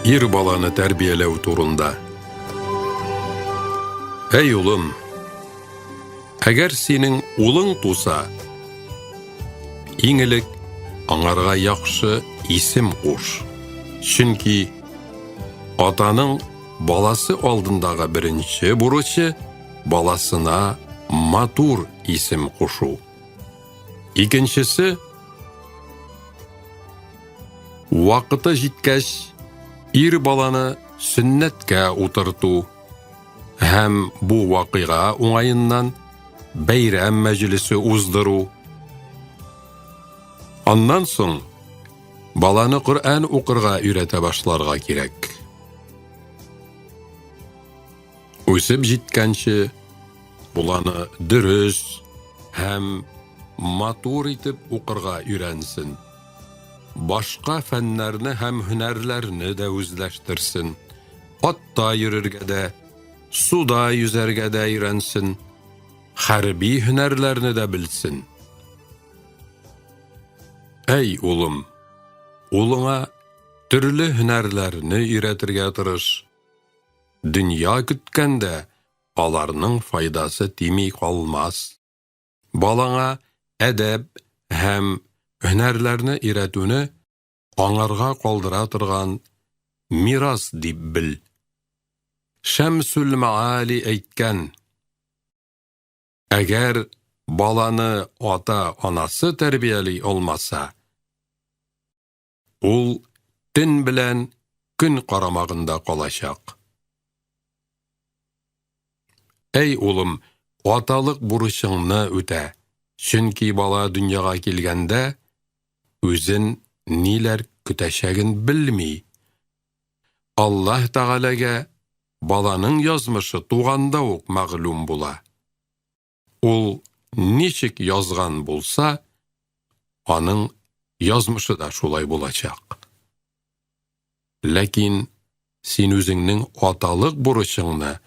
Ир баланы тәрбияләү турында. Әй улым, әгәр синең улың туса, иң элек аңарга яхшы исем куш. Чөнки атаның баласы алдындагы беренче бурычы баласына матур исем кушу. Икенчесе Вакыты җиткәч, ир баланы сөннәткә утырту һәм бу вакыйга уңаеннан бәйрәм мәҗлесе уздыру. Аннан соң баланы Коръән укырга өйрәтә башларга кирәк. Үсеп җиткәнче, баланы дөрес һәм матур итеп укырга өйрәнсен. Башка фәннәрне һәм һөнәрләрне дә үзләштерсен. Атта йөрергә дә, суда йөзәргә дә өйрәнсен. Хәрби һөнәрләрне дә белсен. Әй, улым, улыңа төрле һөнәрләрне өйрәтергә тырыш. Дөнья көткәндә аларның файдасы тими калмас. Балаңа әдәп һәм һөнәрләрне өйрәтүне аңарга калдыра торган мирас дип бел. Шәмсүл-Маали әйткән, Әгәр баланы ата-анасы тәрбияли алмаса, Ул төн белән көн карамагында калачак. Әй, улым, аталык бурычыңны үтә, чөнки бала дөньяга килгәндә үзен ниләр көтәчәген белми. Аллаһ Тәгаләгә баланың язмышы туганда ук мәгълүм була. Ул ничек язган булса, аның язмышы да шулай булачак. Ләкин син үзеңнең аталык бурычыңны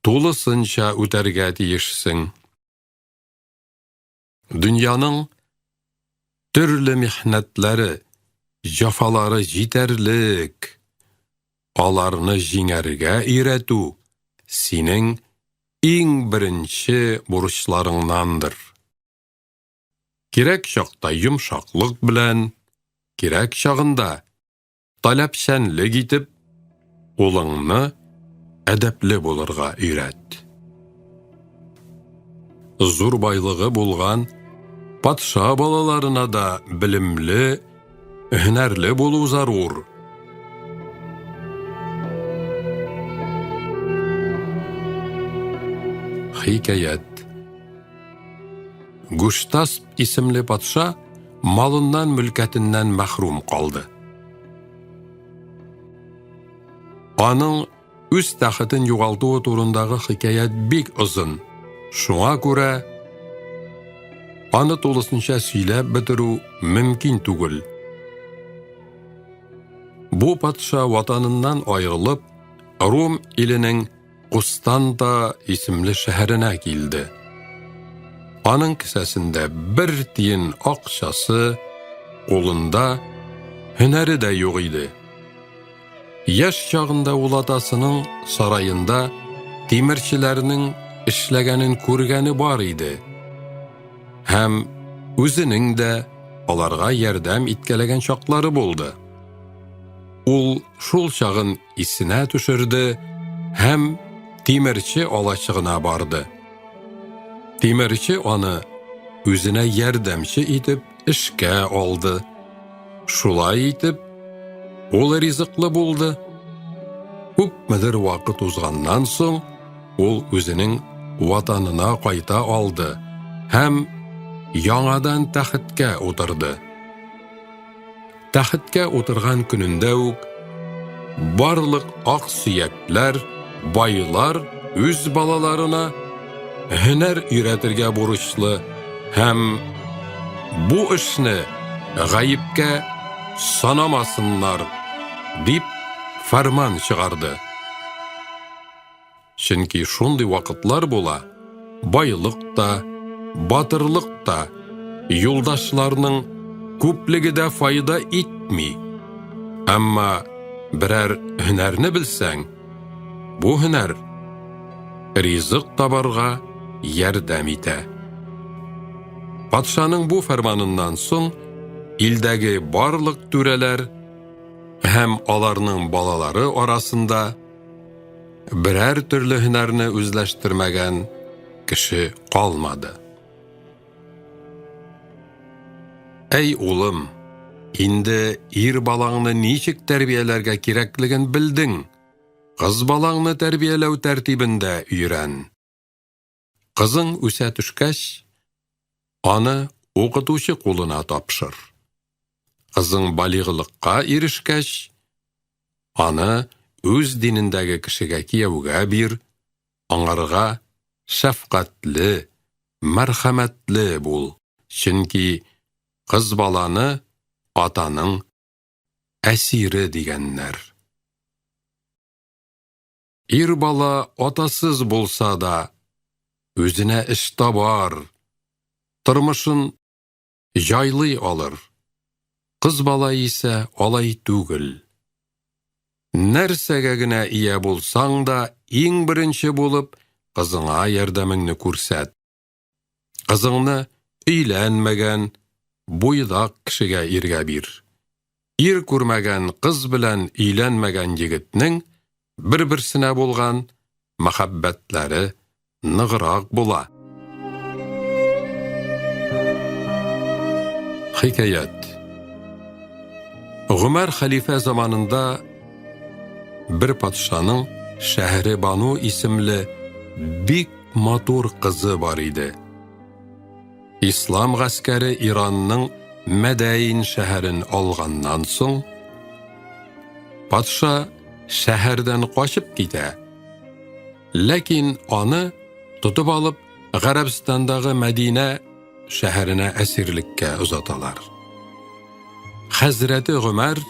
тулысынча үтәргә тиешсең. Дөньяның төрле михнәтләре, җафалары җитәрлек. Аларны җиңәргә өйрәтү синең иң беренче бурычларыңнандыр. Кирәк чакта йомшаклык белән, кирәк чагында таләпчәнлек итеп, улыңны әдәпле булырга өйрәт. Зур байлыгы булган патша балаларына да белемле, һөнәрле булу зарур. Хикәят. Гуштасп исемле патша малыннан мөлкәтеннән мәхрүм калды. Аның үз тәхетен югалтуы турындагы хикәят бик озын. Шуңа күрә аны тулысынча сөйләп бетерү мөмкин түгел. Бу патша ватаныннан аерылып, Рум иленең Кустанта исемле шәһәренә килде. Аның кесәсендә бер тиен акчасы, кулында һөнәре дә юк иде. Яшь чагында ул атасының сараенда тимерчеләрнең эшләгәнен күргәне бар иде. Һәм үзенең дә аларга ярдәм иткәләгән чаклары булды. Ул шул чагын исенә төшерде һәм тимерче алачыгына барды. Тимерче аны үзенә ярдәмче итеп эшкә алды. Шулай итеп, ул ризыклы булды. Күпмедер вакыт узганнан соң, ул үзенең ватанына кайта алды һәм яңадан тәхеткә утырды. Тәхеткә утырган көнендә үк барлык ак сөякләр, байлар үз балаларына һөнәр өйрәтергә бурычлы һәм бу эшне гаепкә санамасыннар, дип фәрман чыгарды. Чөнки шундый вакытлар була, байлык та, батырлык та, юлдашларның күплеге дә файда итми. Әмма берәр һөнәрне белсәң, бу һөнәр ризык табарга ярдәм итә. Патшаның бу фәрманыннан соң илдәге барлык түрәләр һәм аларның балалары арасында берәр төрле һөнәрне үзләштермәгән кеше калмады. Әй, улым, инде ир балаңны ничек тәрбияләргә кирәклеген белдең. Кыз балаңны тәрбияләү тәртибен дә өйрән. Кызың үсә төшкәч, аны укытучы кулына тапшыр. Кызың балигълыкка ирешкәч, аны үз динендәге кешегә кияүгә бир, аңарга шәфкатьле, мәрхәмәтле бул, чөнки кыз баланы атаның әсире дигәннәр. Ир бала атасыз булса да, үзенә эш табар, тормышын җайлый алыр. Кыз бала исә алай түгел. Нәрсәгә генә ия булсаң да, иң беренче булып, кызыңа ярдәмеңне күрсәт. Кызыңны өйләнмәгән, буйдак кешегә иргә бир. Ир күрмәгән кыз белән өйләнмәгән егетнең бер-берсенә булган мәхәббәтләре ныграк була. Хикәят. Гомәр хәлифә заманында бер патшаның Шәһребану исемле бик матур кызы бар иде. Ислам гаскәре Иранның Мәдәин шәһәрен алганнан соң, патша шәһәрдән качып китә. Ләкин аны тотып алып Гарәбстандагы Мәдинә шәһәренә әсирлеккә озаталар. Хәзрәте Гомәр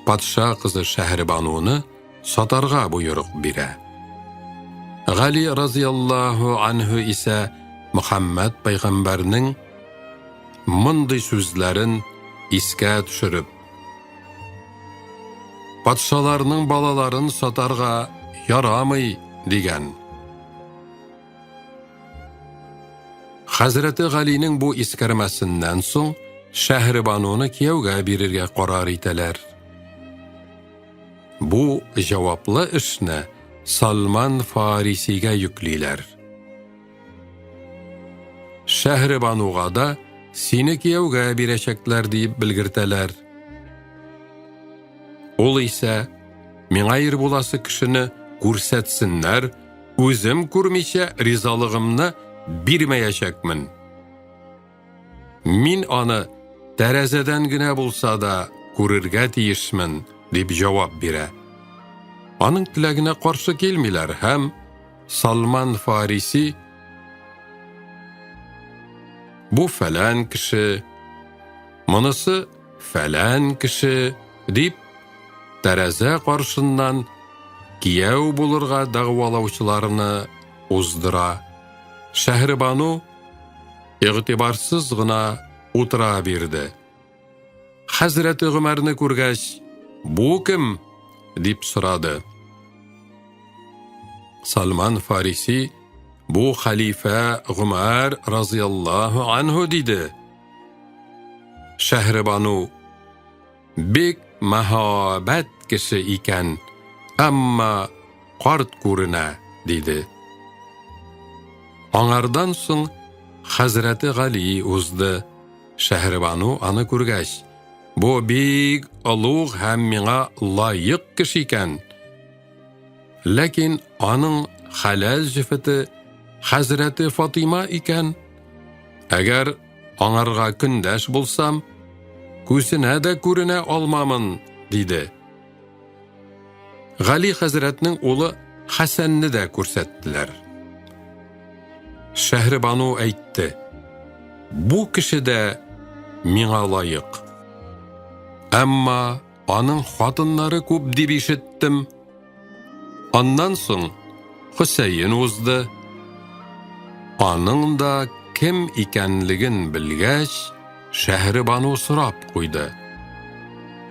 патша кызы Шәһребануны сатарга боерык бирә. Гали разыяллаһу анһу исә Мөхәммәд пәйгамбәрнең мондый сүзләрен искә төшереп, Патшаларның балаларын сатарга ярамый, дигән. Хәзрәте Галинең бу искәрмәсеннән соң Шәһребануны кияүгә бирергә карар итәләр. Бу җаваплы эшне Салман Фарисигә йөклиләр. Шәһребануга да сине кияүгә бирәчәкләр диеп белгертәләр. Ул исә миңа ир буласы кешене күрсәтсеннәр, үзем күрмичә ризалыгымны бирмәячәкмен. Мин аны тәрәзәдән генә булса да күрергә тиешмен, дип җавап бирә. Аның теләгенә каршы килмиләр һәм Салман Фариси бу фәлән кеше, монысы фәлән кеше дип тәрәзә каршыннан кияү булырга дәгъвалаучыларны уздыра. Шәһребану игътибарсыз гына утыра бирде. Хәзрәте Гомәрне күргәч, "Бу кем?" дип сорады. Салман Фариси, "Бу хәлифә Гомәр разыяллаһу анһу" диде. Шәһребану бик мәһабәт кеше икән, әмма карт күренә, диде. Аңардан соң хәзрәте Гали узды. Шәһребану аны күргәч, бу бик олуг һәм миңа лаек кеше икән. Ләкин аның хәләл җефете хәзрәте Фатыйма икән. Әгәр аңарга көндәш булсам, күзенә дә күренә алмамын, диде. Гали хәзрәтнең улы Хәсәнне дә күрсәттеләр. Шәһребану әйтте, бу кеше дә миңа лаек. Әмма аның хатыннары күп дип ишеттем. Аннан соң Хөсәен узды. Аның да кем икәнлеген белгәч, Шәһребану сорап куйды.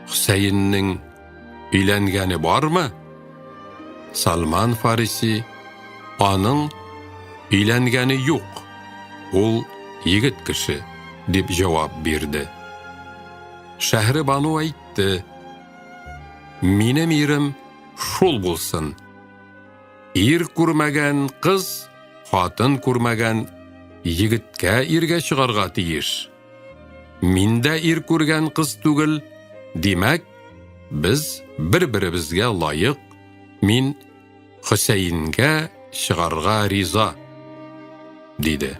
Хөсәеннең. Өйләнгәне бармы? Салман Фариси, Аның өйләнгәне юк, ул егет кеше, дип җавап бирде. Шәһребану әйтте, Минем ирем шул булсын. Ир күрмәгән кыз, хатын күрмәгән егеткә иргә чыгарга тиеш. Мин дә ир күргән кыз түгел, димәк, без бер-беребезгә лаек, мин Хөсәенгә чыгарга риза, диде.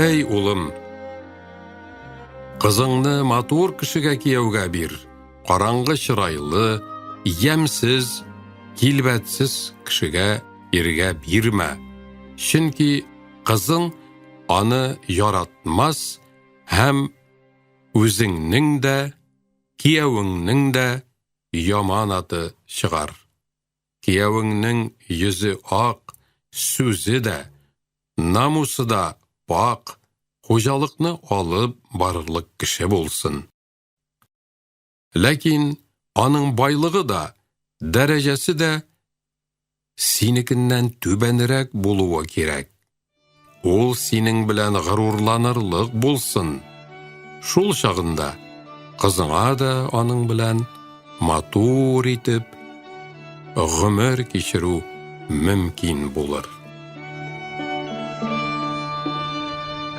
Әй, улым, кызыңны матур кешегә кияүгә бир. Караңгы чырайлы, ямьсез, килбәтсез кешегә иргә бирмә. Чөнки кызың аны яратмас һәм үзеңнең дә, киявеңнең дә яман аты чыгар. Киявеңнең йөзе ак, сүзе дә, намусы да пакь, хуҗалыкны алып барырлык кеше булсын. Ләкин аның байлыгы да, дәрәҗәсе дә синекеннән түбәнрәк булуы кирәк. Ул синең белән горурланырлык булсын. Шул чагында кызыңа да аның белән матур итеп гомер кичерү мөмкин булыр.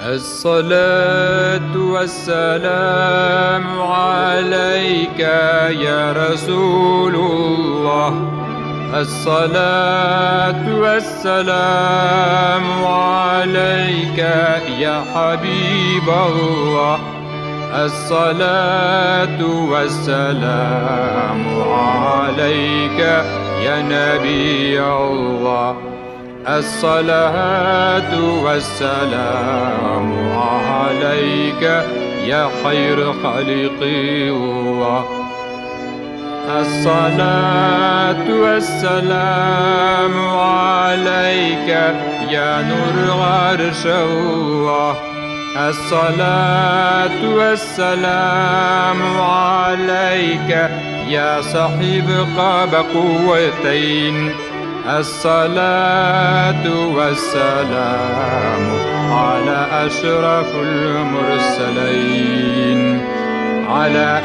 الصلاة والسلام عليك يا رسول الله الصلاة والسلام عليك يا حبيب الله الصلاة والسلام عليك يا نبي الله الصلاة والسلام عليك يا خير خلق الله الصلاة والسلام عليك يا نور عرش الله الصلاة والسلام عليك يا صاحب قاب قوتين الصلاة والسلام على أشرف المرسلين على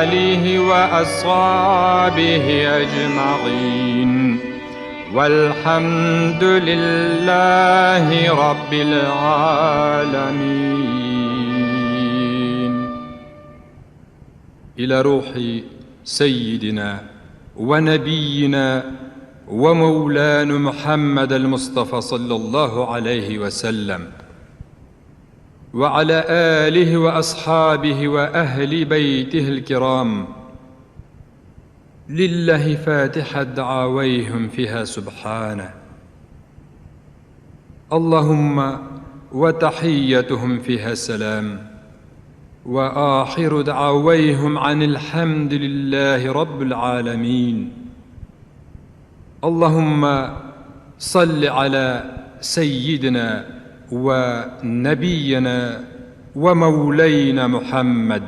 آله وأصحابه أجمعين والحمد لله رب العالمين. إلى روح سيدنا ونبينا ومولانا محمد المصطفى صلى الله عليه وسلم وعلى آله وأصحابه وأهل بيته الكرام. لله فاتحة دعاويهم فيها سبحانه. اللهم وتحيتهم فيها سلام، وآخر دعاويهم عن الحمد لله رب العالمين. اللهم صل على سيدنا ونبينا ومولينا محمد